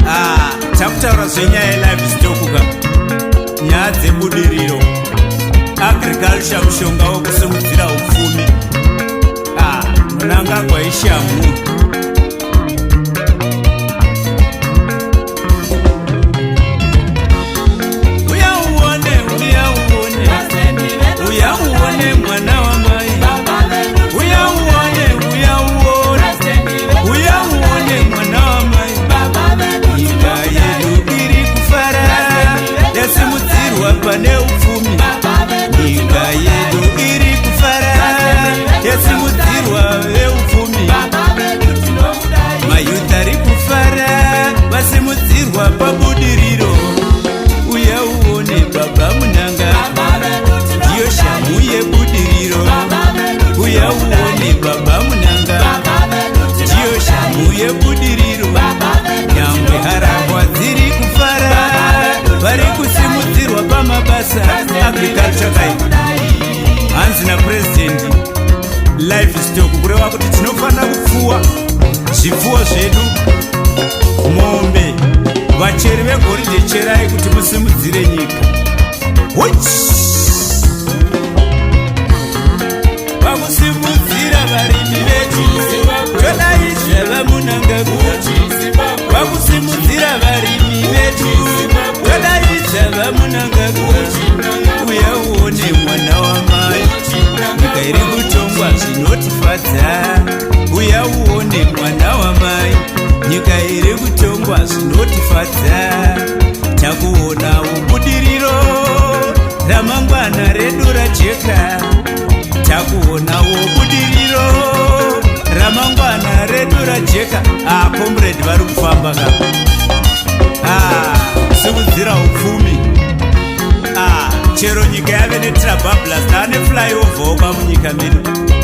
Ah, takutaura zvenyaya yelivestock ka, nyaya dzebudiriro, agriculture, mushonga wekusimudzira upfumi. Ah, Mnangagwa ishamu. Uya uone, uya uone, uya uone mwana wamai. Uya uone, uya uone, uya uone mwana wamai. Nyika yedu iri kufara, yasimudzirwa pane upfumi. Nyika yedu iri kufara, yasimudzirwa veupfumi. Mayouth ari kufara, vasimudzirwa pabudiriro. Uya uone baba Mnangagwa, ndiyo shamhu yebudiriro. Uya uone baba Mnangagwa, ndiyo shamhu yebudiriro. Nyangwe harahwa dziri kufara, vari kusimudzirwa pamabasa. Agriculture kai, hanzi napurezidendi livestock, kureva kuti tinofanira kupfuwa zvipfuwo zvedu, mombe. Vacheri vegoridhe, cherai kuti musimudzire nyika. Huchi! Vakusimudzira varimi vedu, todai zvavaMnangagwa. Vakusimudzira varimi vedu, todai zvavaMnangagwa. Uya uone mwana wamai, nyika iri kutongwa zvinotifadza. Uya uone mwana wamai, nyika iri kutongwa zvinotifadza. Takuonawo budiriro, ramangwana redu rajeka. Takuonawo budiriro, ramangwana redu rajeka. Ah, comrade vari kufamba ka. Ah, simudzira upfumi. Ah, chero nyika yave netrabablas, taane flyover kwamunyika medu,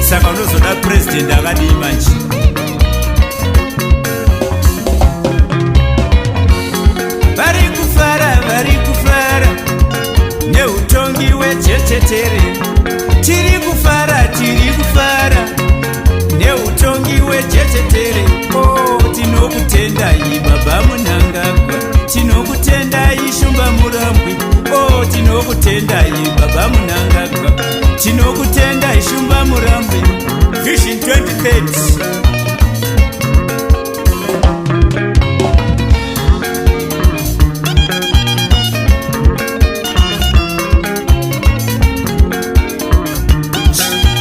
saka unozoda purezidendi akadii manje? Vari kufara, vari kufara neutongi wejechetere. Tiri kufara, tiri kufara neutongi wejechetere. O oh, tinokutendai baba Mnangagwa, tinokutendai Shumba Murambwi. O oh, tinokutendai baba Mnangagwa, tinokutendai Shumba Murambwi. Vision 2030.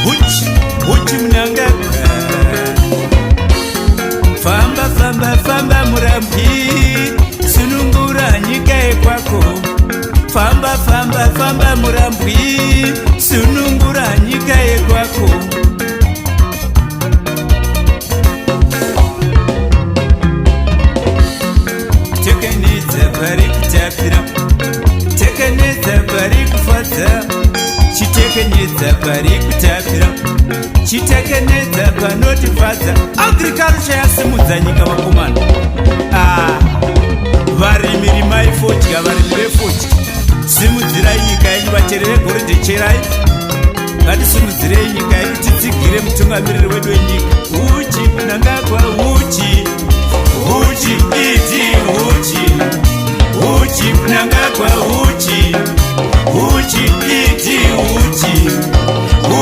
Huchi, huchi Mnangagwa. Famba, famba, famba Murambwi, sunungura nyika yekwako. Famba, famba, famba Murambwi, sunungura nyika yekwako. Tekenedza pari kutapira, tekenedza pari kufadza, chitekenedza pari kutapira, chitekenedza panotifadza. Agriculture yasimudza nyika, vakomana. Ah, varimi rimai fodya, varimi vefodya simudzirai nyika yenyu. Vacheri vegoridhe cherai. Ngatisimudzirei nyika yedu, titsigire mutungamiriri wedu wenyika. Uchi Mnangagwa, uchi, uchi, iti uchi, uchi Mnangagwa, uchi, uchi, iti uchi,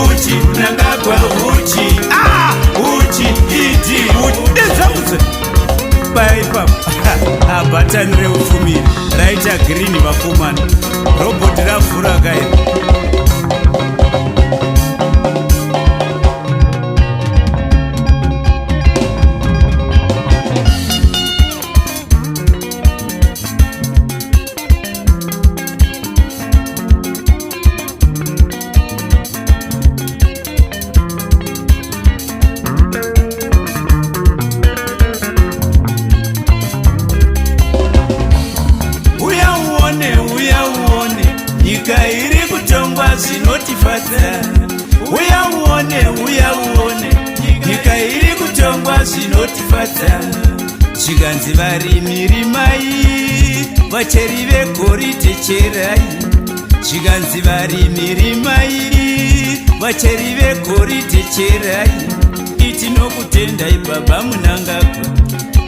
uchi Mnangagwa, uchi, ah, uchi, iti uchi. Dezvaudze baya ipapo abhatani reupfumiri raita green, vakomana. Robhoti ravhura kairi. Uya uone, uya uone, nyika iri kutongwa zvinotifadza. Uya uone, uya uone, nyika iri kutongwa zvinotifadza. Zvikanzi varimi rimai, vacheri vegoridhe cherai. Zvikanzi varimi rimai, vacheri vegoridhe cherai. Itinokutendai baba Mnangagwa.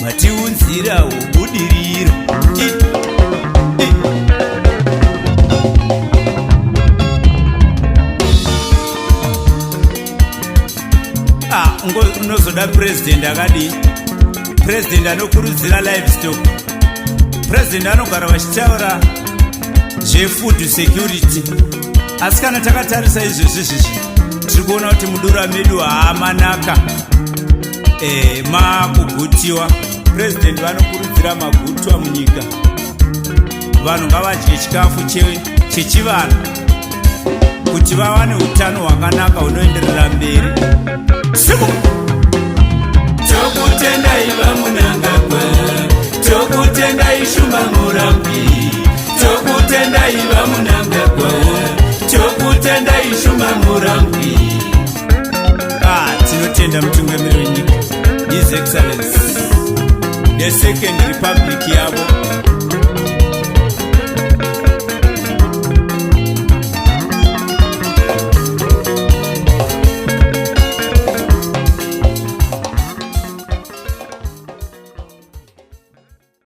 Matiunzirawo budiriro. Ah, unozoda president akadii? President anokurudzira livestock, president anogara vachitaura zvefood security. Asi kana takatarisa izvezvi zvizvi, tiri kuona kuti mudura medu haamanaka, makugutiwa. President vanokurudzira magutwa munyika. Vanhu ngavadye chikafu chechivanhu kuti vawane utano hwakanaka hunoenderera mberi. Simu! Tokutendai VaMnangagwa, tokutendai Shumba Murambwi, tokutendai VaMnangagwa, tokutendai Shumba Murambwi. Ah, tinotenda mutungamiri wenyika, His Excellence, the Second Republic yavo.